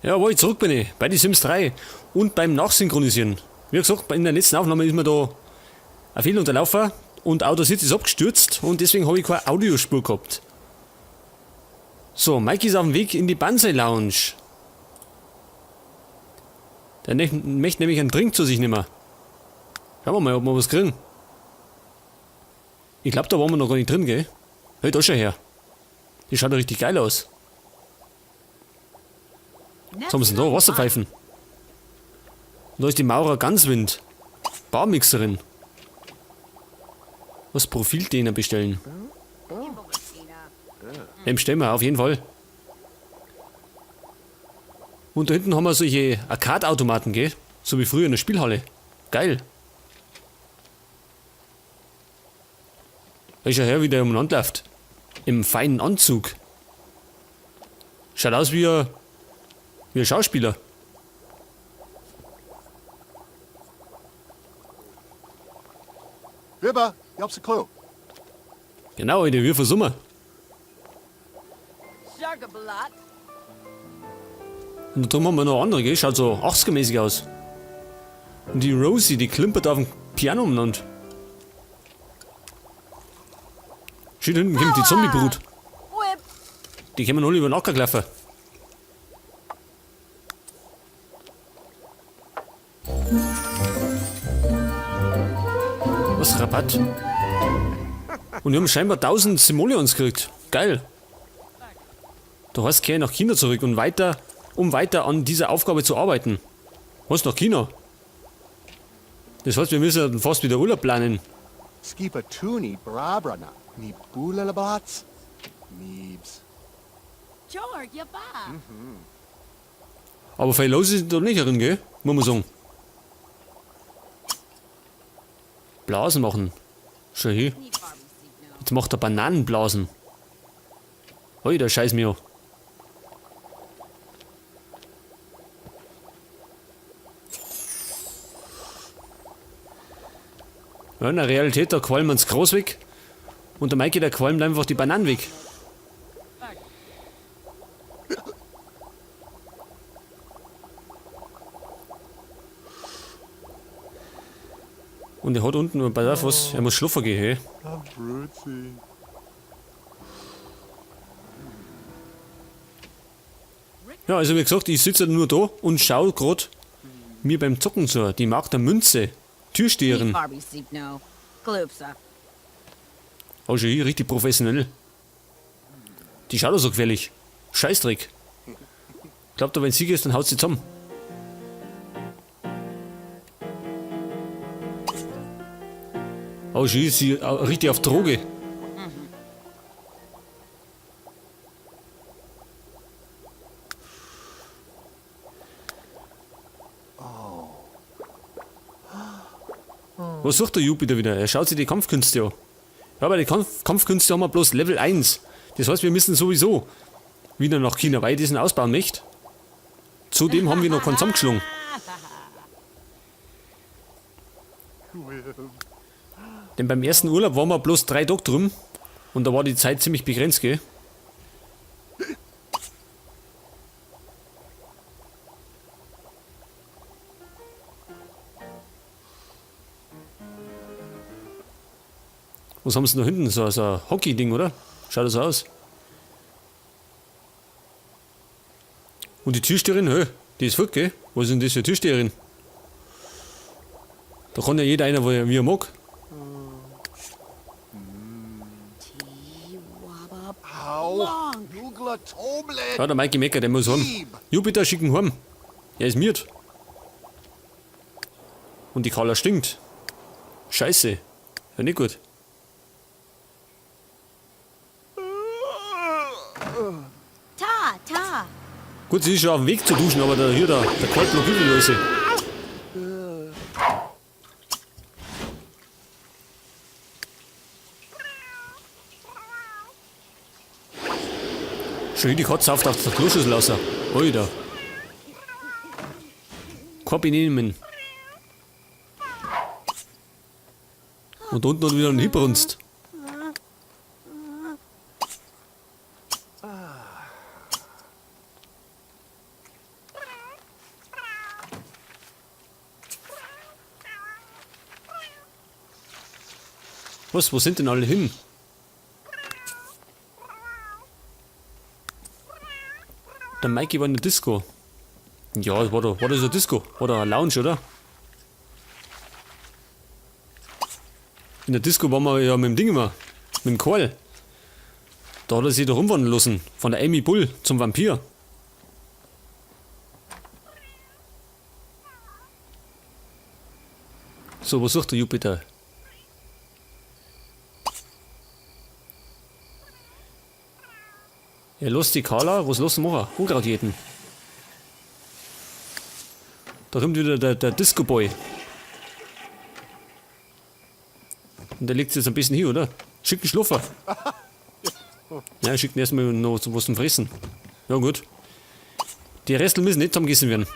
Jawohl, zurück bin ich bei Die Sims 3 und beim Nachsynchronisieren. Wie gesagt, in der letzten Aufnahme ist mir da ein Fehler unterlaufen und Audacity ist abgestürzt und deswegen habe ich keine Audiospur gehabt. So, Mikey ist auf dem Weg in die Banzai Lounge. Der möchte nämlich einen Drink zu sich nehmen. Schauen wir mal, ob wir was kriegen. Ich glaub, da waren wir noch gar nicht drin, gell? Hey, da schau her. Die schaut ja richtig geil aus. Was haben sie denn da? Wasserpfeifen. Und da ist die Maurer Ganswind. Barmixerin. Was Profildehner bestellen? Den bestellen wir auf jeden Fall. Und da hinten haben wir solche Arcade-Automaten, gell? So wie früher in der Spielhalle. Geil. Da ist ja her, wie der umeinander läuft. Im feinen Anzug. Schaut aus wie ein Schauspieler. Bibba, job's a clue. Genau, Alter, wir versummen. Und da drüben haben wir noch andere, gell? Schaut so 80er-mäßig aus. Und die Rosie, die klimpert auf dem Piano umeinander. Schön, hinten kommt die Zombie-Brut. Die können wir alle über den Acker laufen. Was, Rabatt? Und wir haben scheinbar 1000 Simoleons gekriegt. Geil. Du hast kehr nach China zurück und weiter, um weiter an dieser Aufgabe zu arbeiten. Was, nach China? Das heißt, wir müssen ja fast wieder Urlaub planen. Skipatuni brabrana ni bulalabats meebs. Aber viel los ist da nicht drin, gell? Muss man sagen. Blasen machen. Schau hier. Jetzt macht er Bananenblasen. Oi, der Scheiß mir. Ja, in der Realität, da qualmen wir's groß weg. Und der Maiki, der qualmt einfach die Bananen weg. Und er hat unten, pass auf, was, er muss schlafen gehen, hey. Ja, also wie gesagt, ich sitze nur da und schau grad mir beim Zocken zu. Die Magd der Münze. Türsteherin. Oh, schon hier richtig professionell. Die schaut doch so gefährlich. Scheißdreck. Ich glaub, da wenn sie ist, dann haut sie zusammen. Oh, schon ist sie richtig auf Droge. Was sucht der Jupiter wieder? Er schaut sich die Kampfkünste an. Ja, bei den Kampfkünste haben wir bloß Level 1. Das heißt, wir müssen sowieso wieder nach China, weil ich diesen ausbauen möchte. Zudem haben wir noch keinen zusammengeschlagen. Denn beim ersten Urlaub waren wir bloß 3 Tage drüben. Und da war die Zeit ziemlich begrenzt, gell? Was haben sie da hinten? So ein Hockey-Ding, oder? Schaut das aus. Und die Türsteherin, hä? Die ist fort, gell? Was ist denn das für eine Türsteherin? Da kann ja jeder einer, wie er mag. Ja, der Mikey Mecker, der muss heim. Jupiter schicken heim. Er ist miert. Und die Carla stinkt. Scheiße. Ja, nicht gut. Ta, ta. Gut, sie ist schon auf dem Weg zu duschen, aber da hier, der qualmt noch übel raus. Schon hier die Katze auf der Kloschüssel raus. Alter. Kein Benehmen. Und unten hat wieder ein Hibrunst. Was, wo sind denn alle hin? Der Mikey war in der Disco. Ja, das war doch, war das eine Disco? War doch eine Lounge, oder? In der Disco waren wir ja mit dem Ding immer. Mit dem Karl. Da hat er sich doch umwandeln lassen. Von der Amy Bull zum Vampir. So, was sucht der Jupiter? Ja, los die Carla, was los machen? Unkraut jäten. Da kommt wieder der Disco Boy. Und der liegt jetzt ein bisschen hier, oder? Schick den Schluffer. Ja, schickt ihn erstmal noch was zum Fressen. Ja, gut. Die Restel müssen nicht zusammengegessen werden.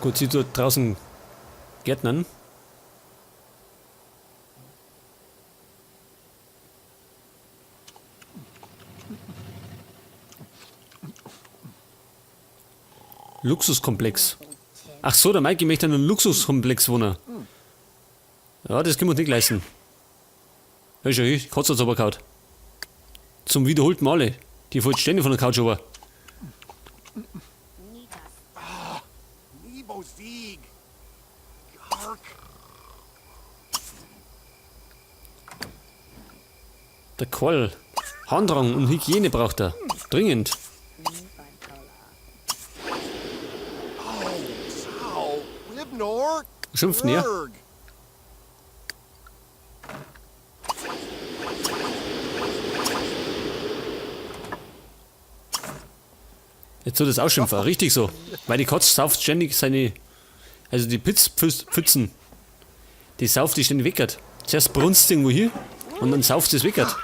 Gut, sie dort draußen Gärtnern. Luxuskomplex. Ach so, der Mikey möchte in einem Luxuskomplex wohnen. Ja, das können wir uns nicht leisten. Ja, schau hier, Katze hat's aber gehauen. Zum wiederholten Male. Die fällt ständig von der Couch runter. Der Karl. Harndrang und Hygiene braucht er. Dringend. Schimpft näher. Jetzt soll das ausschimpfen, richtig so. Weil die Katze sauft ständig seine. Also die Pfützen. Die sauft die ständig weckert. Zuerst brunst sie irgendwo hier und dann sauft sie es weckert.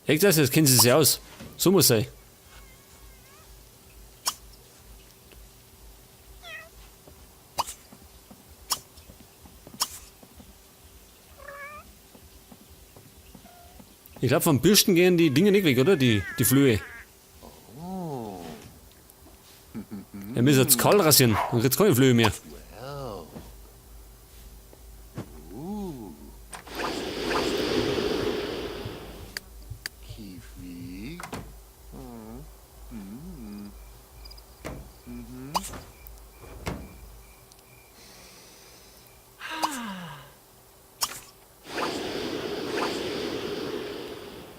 Echt das? Jetzt kennen sie sich aus. So muss sein. Ich glaub, vom Bürsten gehen die Dinger nicht weg, oder? Die Flöhe. Er muss jetzt kahl rasieren, dann kriegt's keine Flöhe mehr.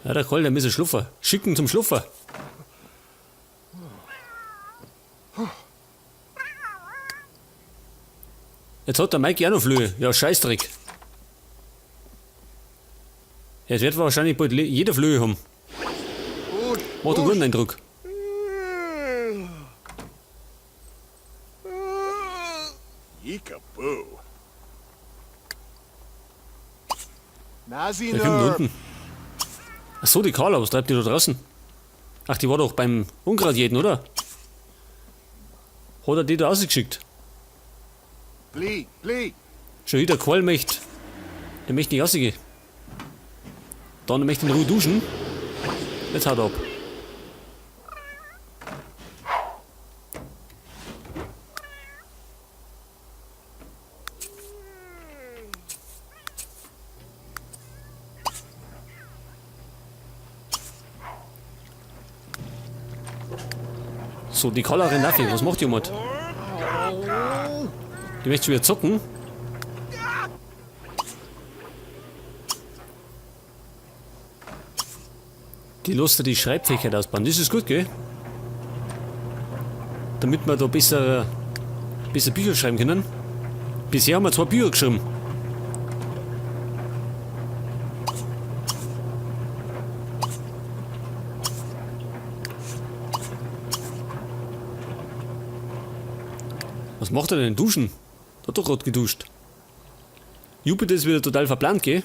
Ja, der Karl, der muss schlupfen. Schicken zum Schlupfen. Jetzt hat der Mikey auch noch Flöhe. Ja, Scheißdreck. Jetzt wird wahrscheinlich bald jeder Flöhe haben. Macht einen guten Eindruck. Der kommt unten. Ach so, die Carla, was treibt die da draußen? Ach, die war doch beim Unkraut jäten, oder? Hat er die da rausgeschickt? Blee, blee. Schon wieder Karl möchte. Der möchte nicht rausgehen. Dann möchte in Ruhe duschen. Jetzt haut er ab. So, die Carla rennt auf. Was macht die Mod? Die möchte schon wieder zocken. Die lässt die Schreibfähigkeit ausbauen. Das ist gut, gell? Damit wir da besser Bücher schreiben können. Bisher haben wir 2 Bücher geschrieben. Was macht er denn? Duschen? Der hat doch grad geduscht. Jupiter ist wieder total verplant, gell?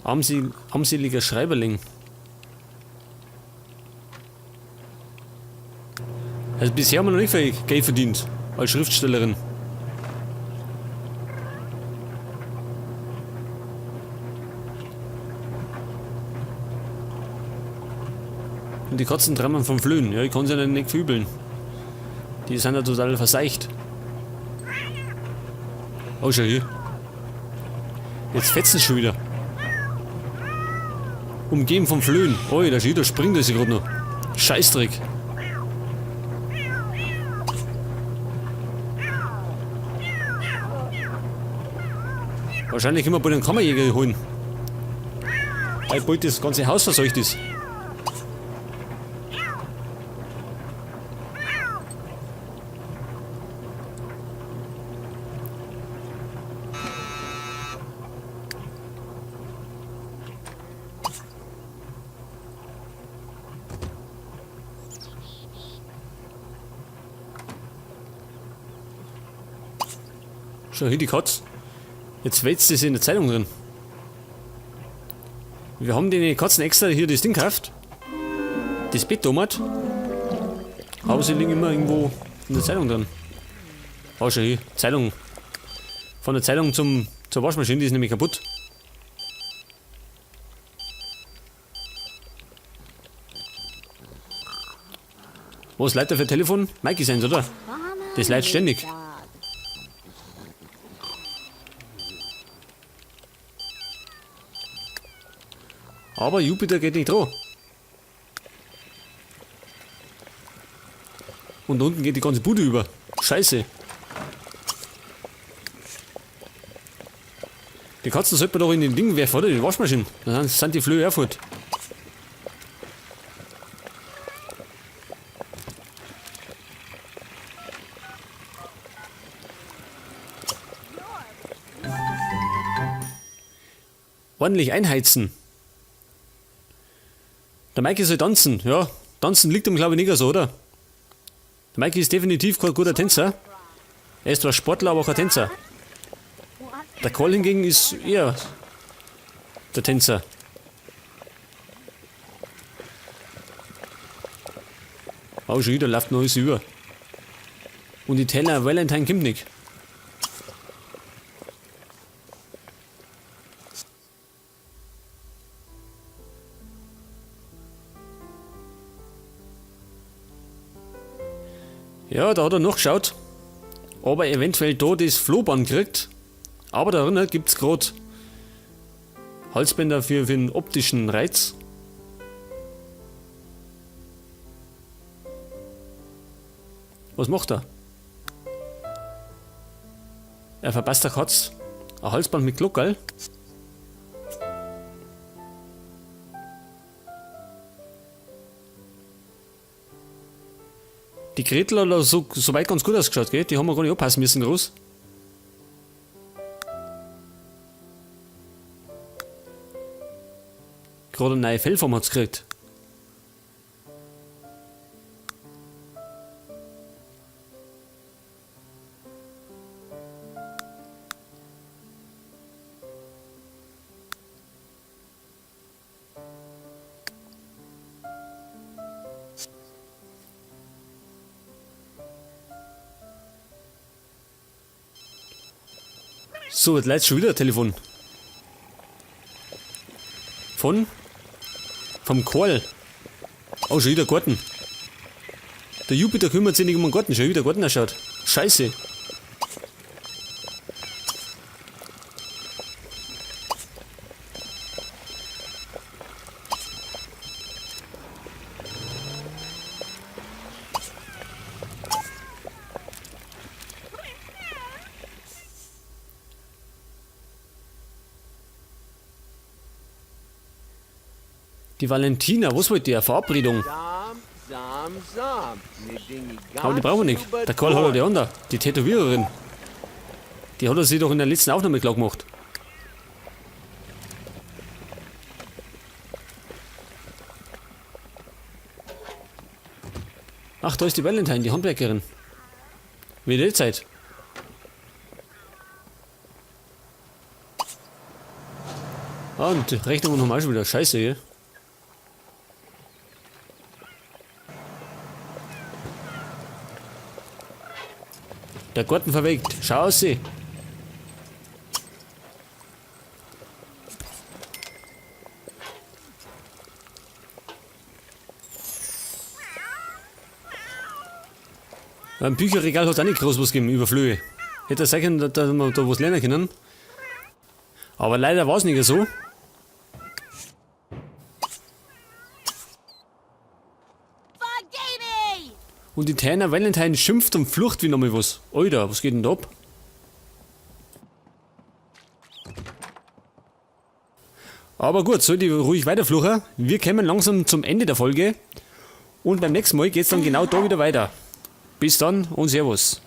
Armseliger Schreiberling. Also bisher haben wir noch nicht viel Geld verdient als Schriftstellerin. Und die Katzen träumen vom Flöhen. Ja, ich kann sie ja nicht verübeln. Die sind ja total verseicht. Oh, schau hier. Jetzt fetzen sie schon wieder. Umgeben vom Flöhen. Oh, da steht, da springt er sich gerade noch. Scheißdreck. Wahrscheinlich können wir bald einen Kammerjäger holen. Weil bald das ganze Haus verseucht ist. Schau hier, die Katze. Jetzt wetzt es in der Zeitung drin. Wir haben den Katzen extra hier das Ding gekauft. Das Bett damals. Aber sie liegen immer irgendwo in der Zeitung drin. Oh, schau hier, Zeitung. Von der Zeitung zur Waschmaschine, die ist nämlich kaputt. Was leitet für Telefon? Mikey seins, oder? Das leitet ständig. Aber Jupiter geht nicht dran. Und unten geht die ganze Bude über. Scheiße. Die Katzen sollte man doch in den Ding werfen, oder? Die Waschmaschine. Dann sind die Flöhe auch fort. Ordentlich einheizen. Der Mikey soll tanzen, ja. Tanzen liegt ihm, glaube ich, nicht so, oder? Der Mikey ist definitiv kein guter Tänzer. Er ist zwar Sportler, aber kein Tänzer. Der Karl hingegen ist eher der Tänzer. Oh, schon wieder läuft noch alles über. Und die Teller Valentine kommt nicht. Ja, da hat er noch geschaut, ob er eventuell da das Flohband kriegt. Aber darin gibt's grad Halsbänder für den optischen Reiz. Was macht er? Er verpasst der Katz ein Halsband mit Glockerl. Die Gretel hat da so weit ganz gut ausgeschaut, gell? Die haben wir gar nicht anpassen müssen, groß. Gerade eine neue Fellform hat's gekriegt. So, jetzt läuft schon wieder ein Telefon. Von? Vom Karl. Oh, schon wieder Garten. Der Jupiter kümmert sich nicht um den Garten. Schon wieder Garten ausschaut. Scheiße. Die Valentina, was wollt ihr? Verabredung. Aber die brauchen wir nicht. Der Karl hat ja die andere, die Tätowiererin. Die hat er sich doch in der letzten Aufnahme klar gemacht. Ach, da ist die Valentine, die Handwerkerin. Wie die Zeit. Ah, und die Rechnung haben wir auch schon wieder. Scheiße, gell? Der Garten verwelkt. Schau aus sie. Beim Bücherregal hat auch nicht groß was gegeben über Flöhe. Hätte sein können, dass wir da was lernen können. Aber leider war es nicht so. Und die Tana Valentine schimpft und flucht wie nochmal was. Alter, was geht denn da ab? Aber gut, soll die ruhig weiterfluchen. Wir kommen langsam zum Ende der Folge. Und beim nächsten Mal geht's dann genau da wieder weiter. Bis dann und Servus.